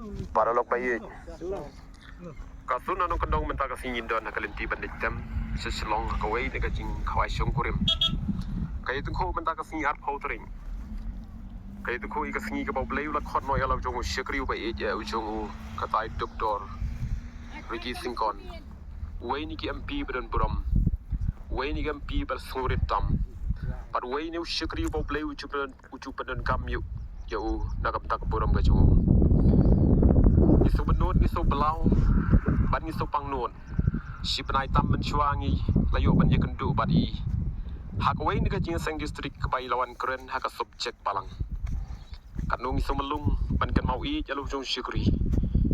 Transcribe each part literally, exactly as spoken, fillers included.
Paralok ba ïeit, ka Sutnga Nongkyndong mynta ka sngi ngin don ha ka lynti ban leit tem sha Shillong ha kawei na ka jingkhawai shongkurim. Ka ïatyngkhuh mynta ka sngi arphew tarik. Ka ïatyngkhuh ïa ka sngi kaba U Blei u la khot noh ïa la u jong u shakri uba ïeit, ïa u jong u katai Doktor Ricky Syngkon. Uwei na ki M P ba don burom. Uwei na ki M P ba la sngewrit tam. Bad uwei na u shakri uba U Blei u ju pyn, u ju pyndonkam ïa u, ïa u na ka bynta ka burom ka jong u. Ngi sngewbynnud, ngi sngewblaw bad ngi sngewpangnud. Shi bnai tam mynshuwa ngi la ïoh ban ïakynduh bad i ha kawei na ka jingïaseng district kaba i la wan kren ha ka subject balang. Katno ngi sngewmlung ban kynmaw ïeit ïa la u jong u shakri,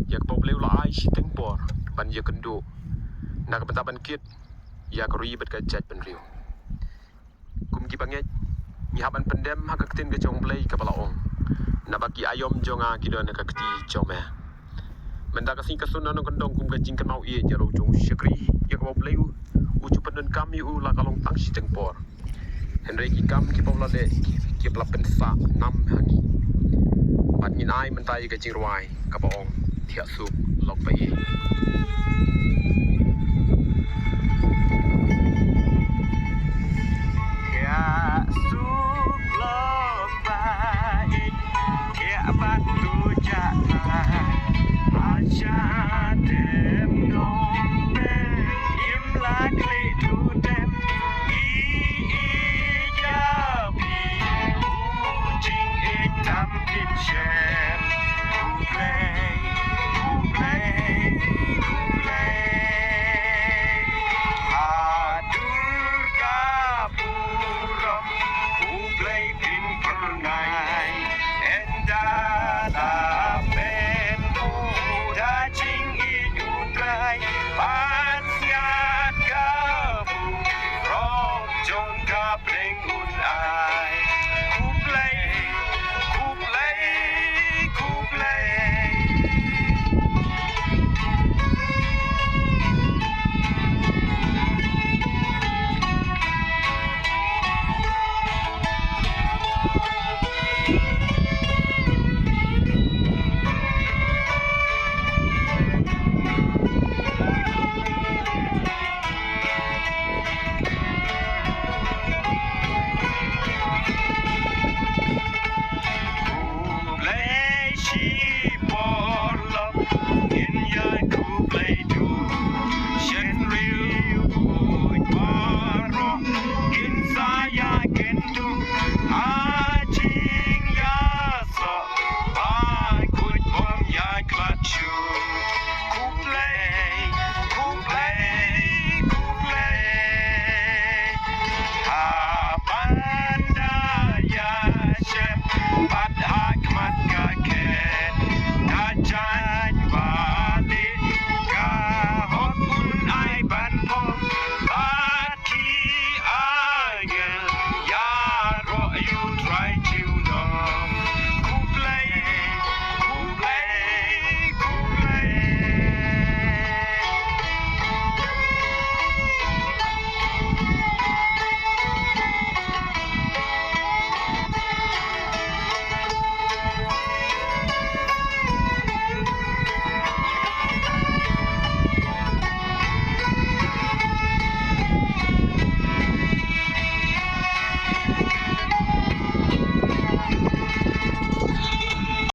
ïa kaba U Blei u la ai shiteng por ban ïakynduh na ka bynta ban kit ïa ka ri bad ka jaitbynriew. Kum ki bangeit, ngi hap ban pyndem ha ka ktien ka jong U Blei kaba la ong, naba ki aïom jong nga ki don ha ka kti jong me. Mynta ka sngi ka Sutnga Nongkyndong kum ka jingkynmaw ïeit ïa la u jong u shakri, ïa kaba U Blei u ju pyndonkam ïa u la ka long tang shiteng por. Hynrei ki kam kiba u la leh ki, kiba la pynsah nam ha ngi. Bad ngin ai mynta ïa ka jingrwai kaba ong, Thiah Suk Lok Ba Ïeit. Thiah suk lok ba ïeit, thiah bad tu jah than. Hasha dem nong ben, im lak leh tu dem. I, i, ja, bi, u jing ik tam kin shem.